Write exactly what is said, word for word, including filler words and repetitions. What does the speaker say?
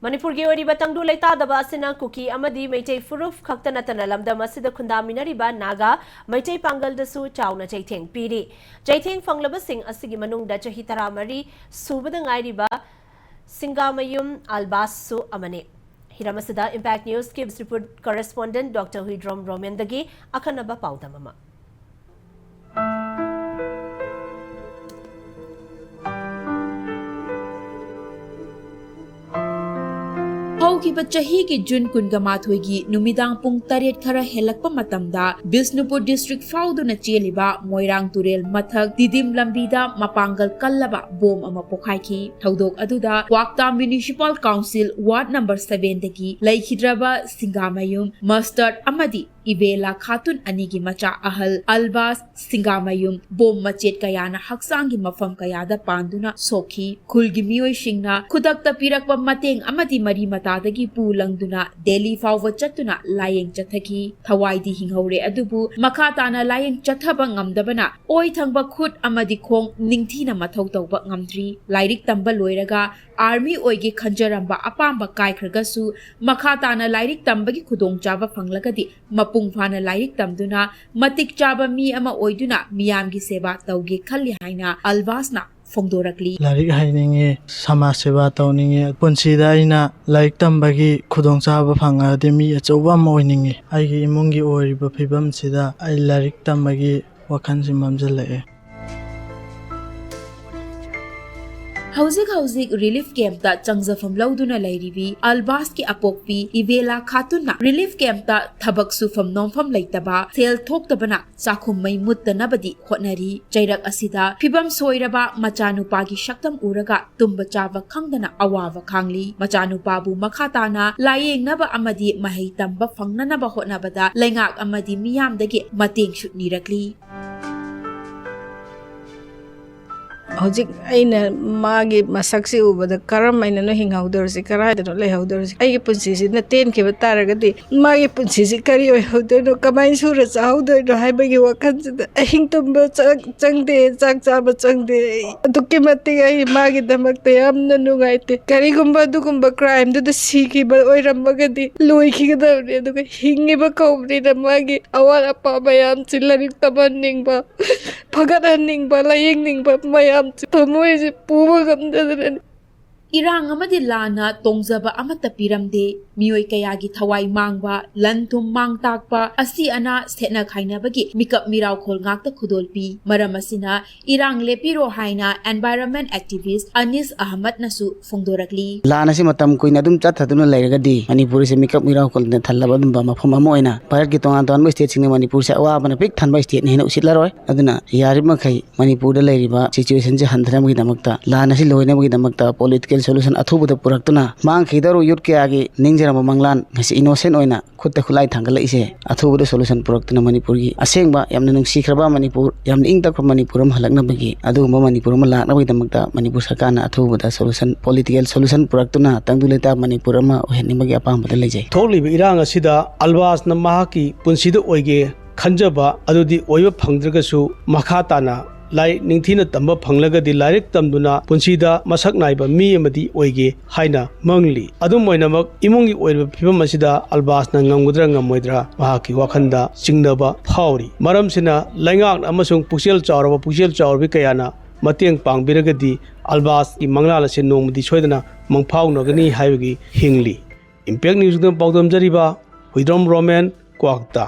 ꯃꯅꯤꯄꯨꯔꯒꯤ ꯑꯣꯏꯔꯤꯕ ꯇꯪꯗꯨ ꯂꯩꯇꯥꯗꯕ ꯑꯁꯤꯅ ꯀꯨꯀꯤ ꯑꯃꯗꯤ ꯃꯩꯇꯩ ꯐꯨꯔꯨꯞ ꯈꯛꯇ ꯅꯠꯇꯅ ꯂꯝꯗꯝ ꯑꯁꯤꯗ ꯈꯨꯟꯗꯥꯃꯤꯟꯅꯔꯤꯕ ꯅꯥꯒꯥ, ꯃꯩꯇꯩ ꯄꯥꯡꯒꯜꯗꯁꯨ ꯆꯥꯎꯅ ꯆꯩꯊꯦꯡ ꯄꯤꯔꯤ꯫ ꯆꯩꯊꯦꯡ ꯐꯪꯂꯕꯁꯤꯡ ꯑꯁꯤꯒꯤ ꯃꯅꯨꯡꯗ ꯆꯍꯤ ꯇꯔꯥꯃꯔꯤ ꯁꯨꯕꯗ ꯉꯥꯏꯔꯤꯕ ꯁꯤꯡꯒꯥꯃꯌꯨꯝ ꯑꯜꯕꯥꯁꯁꯨ ꯑꯃꯅꯤ꯫ ꯍꯤꯔꯝ ꯑꯁꯤꯗ Impact News ꯀꯤ report correspondent Doctor ꯍꯨꯏꯗ꯭ꯔꯣꯝ ꯔꯣꯃꯦꯟꯗꯒꯤ ꯑꯈꯟꯅꯕ ꯄꯥꯎꯗꯝ ꯑꯃ꯫ ꯍꯧꯈꯤꯕ ꯆꯍꯤꯒꯤ ꯖꯨꯟ ꯀꯨꯟꯒ ꯃꯥꯊꯣꯏꯒꯤ ꯅꯨꯃꯤꯗꯥꯡ ꯄꯨꯡ ꯇꯔꯦꯠ ꯈꯔ ꯍꯦꯜꯂꯛꯄ ꯃꯇꯝꯗ ꯕꯤꯁꯅꯨꯄꯨꯔ district ꯐꯥꯎꯗꯨꯅ ꯆꯦꯜꯂꯤꯕ ꯃꯣꯏꯔꯥꯡ ꯇꯨꯔꯦꯜ ꯃꯊꯛ ꯇꯤꯗꯤꯝ ꯂꯝꯕꯤꯗ ꯃꯄꯥꯡꯒꯜ ꯀꯜꯂꯕ ꯕꯣꯝ ꯑꯃ ꯄꯣꯈꯥꯏꯈꯤ꯫ ꯊꯧꯗꯣꯛ ꯑꯗꯨꯗ ꯀ꯭ꯋꯥꯛꯇꯥ Municipal Council ward number seven ꯗꯒꯤ ꯂꯩꯈꯤꯗ꯭ꯔꯕ ꯁꯤꯡꯒꯥꯃꯌꯨꯝ ꯃꯁꯇꯔꯠ ꯑꯃꯗꯤ ꯏꯕꯦꯂꯥ ꯈꯥꯇꯨꯟ ꯑꯅꯤꯒꯤ ꯃꯆꯥ ꯑꯍꯜ ꯑꯜꯕꯥꯁ ꯁꯤꯡꯒꯥꯃꯌꯨꯝ ꯕꯣꯝ ꯃꯆꯦꯠ ꯀꯌꯥꯅ ꯍꯛꯆꯥꯡꯒꯤ ꯃꯐꯝ ꯀꯌꯥꯗ ꯄꯥꯟꯗꯨꯅ ꯁꯣꯛꯈꯤ꯫ ꯈꯨꯜꯒꯤ ꯃꯤꯑꯣꯏꯁꯤꯡꯅ ꯈꯨꯗꯛꯇ ꯄꯤꯔꯛꯄ ꯃꯇꯦꯡ ꯑꯃꯗꯤ ꯃꯔꯤ ꯃꯇꯥꯗꯒꯤ ꯄꯨ ꯂꯪꯗꯨꯅ ꯗꯦꯜꯂꯤ ꯐꯥꯎꯕ ꯆꯠꯇꯨꯅ ꯂꯥꯌꯦꯡ ꯆꯠꯊꯈꯤ꯫ ꯊꯋꯥꯏꯗꯤ ꯍꯤꯡꯍꯧꯔꯦ, ꯑꯗꯨꯕꯨ ꯃꯈꯥ ꯇꯥꯅ ꯂꯥꯌꯦꯡ ꯆꯠꯊꯕ ꯉꯝꯗꯕꯅ ꯑꯣꯏ ꯊꯪꯕ ꯈꯨꯠ ꯑꯃꯗꯤ ꯈꯣꯡ ꯅꯤꯡꯊꯤꯅ ꯃꯊꯧ ꯇꯧꯕ ꯉꯝꯗ꯭ꯔꯤ꯫ ꯂꯥꯏꯔꯤꯛ ꯇꯝꯕ ꯂꯣꯏꯔꯒ army ꯑꯣꯏꯒꯦ ꯈꯟꯖꯔꯝꯕ ꯑꯄꯥꯝꯕ ꯀꯥꯏꯈ꯭ꯔꯒꯁꯨ, ꯃꯈꯥ ꯇꯥꯅ ꯂꯥꯏꯔꯤꯛ ꯇꯝꯕꯒꯤ ꯈꯨꯗꯣꯡꯆꯥꯕ ꯐꯪꯂꯒꯗꯤ ꯃꯄꯨꯡ ꯐꯥꯅ ꯂꯥꯏꯔꯤꯛ ꯇꯝꯗꯨꯅ ꯃꯇꯤꯛ ꯆꯥꯕ ꯃꯤ ꯑꯃ ꯑꯣꯏꯗꯨꯅ ꯃꯤꯌꯥꯝꯒꯤ ꯁꯦꯕꯥ ꯇꯧꯒꯦ ꯈꯜꯂꯤ ꯍꯥꯏꯅ ꯑꯜꯕꯥꯁꯅ ꯐꯣꯡꯗꯣꯔꯛꯂꯤ꯫ ꯂꯥꯏꯔꯤꯛ ꯍꯩꯅꯤꯡꯉꯤ, ꯁꯃꯥꯖ ꯁꯦꯕꯥ ꯇꯧꯅꯤꯡꯉꯤ꯫ ꯄꯨꯟꯁꯤꯗ ꯑꯩꯅ ꯂꯥꯏꯔꯤꯛ ꯇꯝꯕꯒꯤ ꯈꯨꯗꯣꯡꯆꯥꯕ ꯐꯪꯉꯒꯗꯤ ꯃꯤ ꯑꯆꯧꯕ ꯑꯃ ꯑꯣꯏꯅꯤꯡꯉꯤ꯫ ꯑꯩꯒꯤ ꯏꯃꯨꯡꯒꯤ ꯑꯣꯏꯔꯤꯕ ꯐꯤꯕꯝꯁꯤꯗ ꯑꯩ ꯂꯥꯏꯔꯤꯛ ꯇꯝꯕꯒꯤ ꯋꯥꯈꯜꯁꯤ ꯃꯝꯁꯤꯜꯂꯛꯑꯦ꯫ ꯍꯧꯖꯤꯛ ꯍꯧꯖꯤꯛ relief campꯇ ꯆꯪꯖꯐꯝ ꯂꯧꯗꯨꯅ ꯂꯩꯔꯤꯕꯤ ꯑꯜꯕꯥꯁꯀꯤ ꯑꯄꯣꯛꯄꯤ ꯏꯕꯦꯂꯥ ꯈꯥꯇꯨꯟꯅ relief campꯇ ꯊꯕꯛ ꯁꯨꯐꯝ ꯅꯣꯝꯐꯝ ꯂꯩꯇꯕ, ꯁꯦꯜ ꯊꯣꯛꯇꯕꯅ ꯆꯥꯛꯈꯨꯝ ꯃꯩ ꯃꯨꯠꯇꯅꯕꯗꯤ ꯍꯣꯠꯅꯔꯤ꯫ ꯆꯩꯔꯛ ꯑꯁꯤꯗ ꯐꯤꯕꯝ ꯁꯣꯏꯔꯕ ꯃꯆꯥꯅꯨꯄꯥꯒꯤ ꯁꯛꯇꯝ ꯎꯔꯒ ꯇꯨꯝꯕ ꯆꯥꯕ ꯈꯪꯗꯅ ꯑꯋꯥꯕ ꯈꯥꯡꯂꯤ꯫ ꯃꯆꯥꯅꯨꯄꯥꯕꯨ ꯃꯈꯥ ꯇꯥꯅ ꯂꯥꯌꯦꯡꯅꯕ ꯑꯃꯗꯤ ꯃꯍꯩ ꯇꯝꯕ ꯐꯪꯅꯅꯕ ꯍꯣꯠꯅꯕꯗ ꯂꯩꯉꯥꯛ ꯑꯃꯗꯤ ꯃꯤꯌꯥꯝꯗꯒꯤ ꯃꯇꯦꯡꯁꯨ ꯅꯤꯔꯛꯂꯤ꯫ ꯍꯧꯖꯤꯛ ꯑꯩꯅ ꯃꯥꯒꯤ ꯃꯁꯛꯁꯤ ꯎꯕꯗ ꯀꯔꯝ ꯍꯥꯏꯅꯅꯣ ꯍꯤꯡꯍꯧꯗꯧꯔꯤꯁꯤ, ꯀꯔꯥꯏꯗꯅꯣ ꯂꯩꯍꯧꯗꯧꯔꯤꯁꯤ? ꯑꯩꯒꯤ ꯄꯨꯟꯁꯤꯁꯤꯅ ꯇꯦꯟꯈꯤꯕ ꯇꯥꯔꯒꯗꯤ ꯃꯥꯒꯤ ꯄꯨꯟꯁꯤꯁꯤ ꯀꯔꯤ ꯑꯣꯏꯍꯧꯗꯣꯏꯅꯣ? ꯀꯃꯥꯏꯅ ꯁꯨꯔ ꯆꯥꯍꯧꯗꯣꯏꯅꯣ ꯍꯥꯏꯕꯒꯤ ꯋꯥꯈꯜꯁꯤꯗ ꯑꯍꯤꯡ ꯇꯨꯝꯕ ꯆꯪ-, ꯆꯪꯗꯦ, ꯆꯥꯛ ꯆꯥꯕ ꯆꯪꯗꯦ꯫ ꯑꯩ ꯑꯗꯨꯛꯀꯤ ꯃꯇꯤꯛ ꯑꯩ ꯃꯥꯒꯤꯗꯃꯛꯇ ꯌꯥꯝꯅ ꯅꯨꯡꯉꯥꯏꯇꯦ꯫ ꯀꯔꯤꯒꯨꯝꯕ ꯑꯗꯨꯒꯨꯝꯕ crimeꯗꯨꯗ ꯁꯤꯈꯤꯕ ꯑꯣꯏꯔꯝꯃꯒꯗꯤ ꯂꯣꯏꯈꯤꯒꯗꯕꯅꯤ, ꯑꯗꯨꯒ ꯍꯤꯡꯉꯤꯕ ꯀꯧꯕꯅꯤꯅ ꯃꯥꯒꯤ ꯑꯋꯥꯠ ꯑꯄꯥ ꯃꯌꯥꯝꯁꯤ ꯂꯥꯏꯔꯤꯛ ꯇꯝꯍꯟꯅꯤꯡꯕ, ꯐꯒꯠꯍꯟꯅꯤꯡꯕ, ꯂꯥꯏꯌꯦꯡꯅꯤꯡꯕ ꯃꯌꯥꯝꯁꯦ ꯊꯃꯣꯏꯁꯦ ꯄꯨꯕ ꯉꯝꯗꯗꯅꯅꯤ꯫ ꯏꯔꯥꯡ ꯑꯃꯗꯤ ꯂꯥꯟꯅ ꯇꯣꯡꯖꯕ ꯑꯃꯠꯇ ꯄꯤꯔꯝꯗꯦ꯫ ꯃꯤꯑꯣꯏ ꯀꯌꯥꯒꯤ ꯊꯋꯥꯏ ꯃꯥꯡꯕ, ꯂꯟ ꯊꯨꯝ ꯃꯥꯡ ꯇꯥꯛꯄ, ꯑꯁꯤ ꯑꯅꯥ, ꯁꯦꯠꯅ ꯈꯥꯏꯅꯕꯒꯤ ꯃꯤꯀꯞ ꯃꯤꯔꯥꯎꯈꯣꯜ ꯉꯥꯛꯇ ꯈꯨꯗꯣꯜ ꯄꯤ꯫ ꯃꯔꯝ ꯑꯁꯤꯅ ꯏꯔꯥꯡ ꯂꯦꯞꯄꯤꯔꯣ ꯍꯥꯏꯅ environment activist ꯑꯅꯤꯁ ꯑꯍꯃꯗꯅꯁꯨ ꯐꯣꯡꯗꯣꯔꯛꯂꯤ꯫ ꯂꯥꯟ ꯑꯁꯤ ꯃꯇꯝ ꯀꯨꯏꯅ ꯑꯗꯨꯝ ꯆꯠꯊꯗꯨꯅ ꯂꯩꯔꯒꯗꯤ ꯃꯅꯤꯄꯨꯔꯁꯦ ꯃꯤꯀꯞ ꯃꯤꯔꯥꯎꯈꯣꯜꯅ ꯊꯜꯂꯕ ꯑꯗꯨꯝꯕ ꯃꯐꯝ ꯑꯃ ꯑꯣꯏꯅ ꯚꯥꯔꯠꯀꯤ ꯇꯣꯉꯥꯟ ꯇꯣꯉꯥꯟꯕ stateꯁꯤꯡꯅ ꯃꯅꯤꯄꯨꯔꯁꯦ ꯑꯋꯥꯕꯅ ꯄꯤꯛ ꯊꯟꯕ stateꯅ ꯍꯦꯟꯅ ꯎꯁꯤꯠꯂꯔꯣꯏ꯫ ꯑꯗꯨꯅ ꯌꯥꯔꯤꯕ ꯃꯈꯩ ꯃꯅꯤꯄꯨꯔꯗ ꯂꯩꯔꯤꯕ situationꯁꯦ ꯍꯟꯊꯅꯕꯒꯤꯗꯃꯛꯇ, ꯂꯥꯟ ꯑꯁꯤ ꯂꯣꯏꯅꯕꯒꯤꯗꯃꯛꯇ political solution ꯑꯊꯨꯕꯗ ꯄꯨꯔꯛꯇꯨꯅ, ꯃꯥꯡꯈꯤꯗꯧꯔꯕ youth ꯀꯌꯥꯒꯤ ꯅꯤꯡꯖꯔꯝꯕ ꯃꯪꯂꯥꯟ ꯉꯁꯤ innocent ꯑꯣꯏꯅ ꯈꯨꯠꯇ ꯈꯨꯠꯂꯥꯏ ꯊꯥꯡꯒꯠꯂꯛꯏꯁꯦ ꯑꯊꯨꯕꯗ solution ꯄꯨꯔꯛꯇꯨꯅ ꯃꯅꯤꯄꯨꯔꯒꯤ ꯑꯁꯦꯡꯕ ꯌꯥꯝꯅ ꯅꯨꯡꯁꯤꯈ꯭ꯔꯕ ꯃꯅꯤꯄꯨꯔ, ꯌꯥꯝꯅ ꯏꯪ ꯇꯞꯄ ꯃꯅꯤꯄꯨꯔ ꯑꯃ ꯍꯜꯂꯛꯅꯕꯒꯤ, ꯑꯗꯨꯒꯨꯝꯕ ꯃꯅꯤꯄꯨꯔ ꯑꯃ ꯂꯥꯛꯅꯕꯒꯤꯗꯃꯛꯇ ꯃꯅꯤꯄꯨꯔ ꯁꯔꯀꯥꯔꯅ ꯑꯊꯨꯕꯗ solution, political solution ꯄꯨꯔꯛꯇꯨꯅ ꯇꯪꯗꯨ ꯂꯩꯇꯥꯕ ꯃꯅꯤꯄꯨꯔ ꯑꯃ ꯑꯣꯏꯍꯟꯅꯤꯡꯕꯒꯤ ꯑꯄꯥꯝꯕꯗ ꯂꯩꯖꯩ꯫ ꯊꯣꯛꯂꯤꯕ ꯏꯔꯥꯡ ꯑꯁꯤꯗ ꯑꯜꯕꯥꯖꯅ ꯃꯍꯥꯛꯀꯤ ꯄꯨꯟꯁꯤꯗ ꯑꯣꯏꯒꯦ ꯈꯟꯖꯕ ꯑꯗꯨꯗꯤ ꯑꯣꯏꯕ ꯐꯪꯗ꯭ꯔꯒꯁꯨ, ꯃꯈꯥ ꯇꯥꯅ ꯂꯥꯏꯔꯤꯛ ꯅꯤꯡꯊꯤꯅ ꯇꯝꯕ ꯐꯪꯂꯒꯗꯤ ꯂꯥꯏꯔꯤꯛ ꯇꯝꯗꯨꯅ ꯄꯨꯟꯁꯤꯗ ꯃꯁꯛ ꯅꯥꯏꯕ ꯃꯤ ꯑꯃꯗꯤ ꯑꯣꯏꯒꯦ ꯍꯥꯏꯅ ꯃꯪꯂꯤ꯫ ꯑꯗꯨꯝ ꯑꯣꯏꯅꯃꯛ, ꯏꯃꯨꯡꯒꯤ ꯑꯣꯏꯔꯤꯕ ꯐꯤꯕꯝ ꯑꯁꯤꯗ ꯑꯜꯕꯥꯖꯅ ꯉꯝꯒꯗ꯭ꯔꯥ ꯉꯝꯃꯣꯏꯗ꯭ꯔꯥ ꯃꯍꯥꯛꯀꯤ ꯋꯥꯈꯜꯗ ꯆꯤꯡꯅꯕ ꯐꯥꯎꯔꯤ꯫ ꯃꯔꯝꯁꯤꯅ ꯂꯩꯉꯥꯛꯅ ꯑꯃꯁꯨꯡ ꯄꯨꯛꯆꯦꯜ ꯆꯥꯎꯔꯕ ꯄꯨꯛꯆꯦꯜ ꯆꯥꯎꯔꯕꯤ ꯀꯌꯥꯅ ꯃꯇꯦꯡ ꯄꯥꯡꯕꯤꯔꯒꯗꯤ ꯑꯜꯕꯥꯖꯀꯤ ꯃꯪꯂꯥꯟ ꯑꯁꯤ ꯅꯣꯡꯃꯗꯤ ꯁꯣꯏꯗꯅ ꯃꯪꯐꯥꯎꯅꯒꯅꯤ ꯍꯥꯏꯕꯒꯤ ꯍꯤꯡꯂꯤ꯫ Impact Newsꯀꯤꯗꯃꯛ ꯄꯥꯎꯗꯝꯖꯔꯤꯕ ꯍꯨꯏꯗ꯭ꯔꯣꯝ ꯔꯣꯃꯦꯟ, ꯀ꯭ꯋꯥꯛꯇ꯫